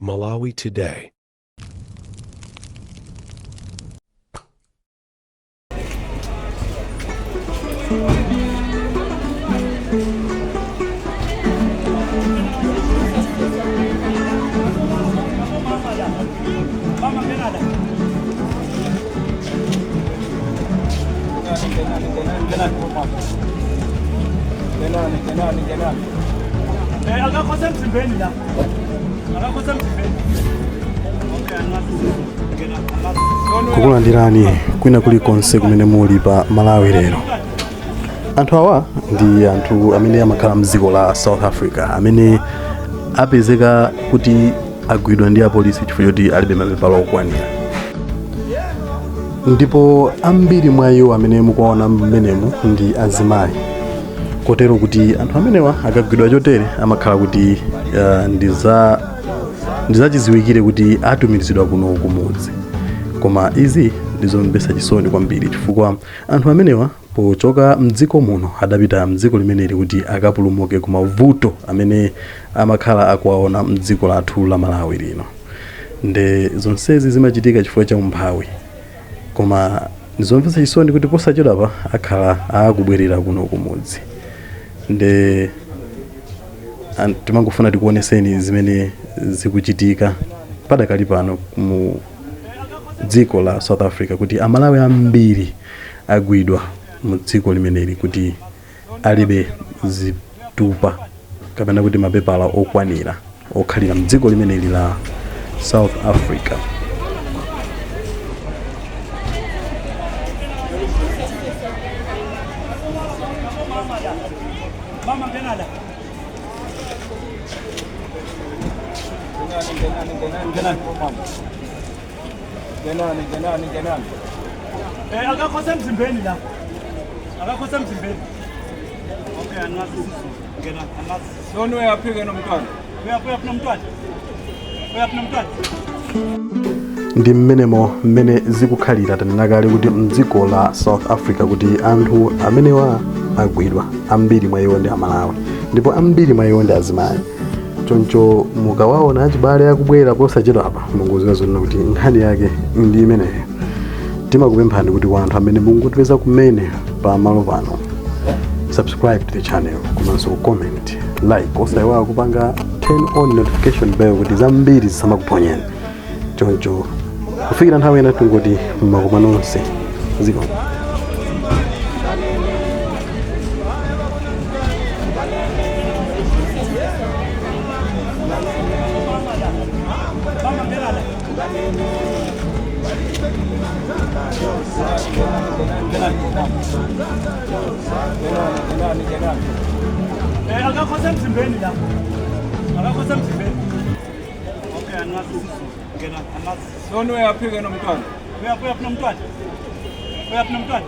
Malawi Today. Akakho semzimbeni la, akakho semzimbeni. Okay, angazi, ngena, angazi. Kukulandirani kwina kulikonse kumene muli pa Malawi Lero. Anthu awa ndi anthu amene amakhala mdziko la South Africa amene apezeka kuti agwidwa ndi apolisi chifukwa choti alibe mapepala okwanira, ndipo ambiri mwa iwo amene mukuwaona mmenemu ndi azimayi, kotero kuti anthu amenewa akagwidwa chotere amakhala kuti ndizachiziwikire kuti atumizidwa kuno kumudzi. Koma izi ndizomvetsa chisoni kwambiri chifukwa anthu amenewa pochoka mdziko muno adapita mdziko limeneli kuti akapulumuke ku mavuto amene amakhala akuwaona mdziko lathu la Malawi lino. Nde zonsezi zimachitika chifukwa cha umphawi, koma ndizomvetsa chisoni kuti posachedwapa akhala akubwerera kuno kumudzi. Nde timangofuna tikuoneseni zimene zikuchitika padakali pano mu dziko la South Africa, kuti Amalawi ambiri agwidwa mu dziko limeneli kuti alibe zitupa kapena kuti mapepala okwanira okhalira mdziko limeneli la South Africa. Mama, ngena la. Ngena. Ngenani, ngenani, ngenani. Akakho semzimbeni la, akakho semzimbeni. Okay, angazi, ngena, angazi. Sona uyaphika nomntwana. Uyaphi nomntwana? Uyaphi nomntwana? Ndi mmenemo mmene zikukhalira. Tanena kale kuti mdziko la South Africa kuti anthu amenewa agwidwa, ambiri mwa iwo ndi Amalawi ndipo ambiri mwa iwo ndi azimayi. Choncho mukawaona achibale akubwera posachedwapa, mungoziwa zonena kuti nkhani yake ndi imeneyo. Timakupemphani kuti kwa anthu amene mungotipeza kumene pa malo pano, subscribe to the channel komanso comment, like, osayiwala kupanga turn on notification bell kuti zambiri zisamakuphonyeni. Choncho kufikira nthawi ina tingoti mmakoma nonse, zikomo. Mama, ngena la. Ngenani, ngenani, ngenani. Akakho semzimbeni la, akakho semzimbeni. Okay, angazi, ngena, angazi. Sona uyaphika nomntwana. Uyaphi nomntwana? Uyaphi nomntwana?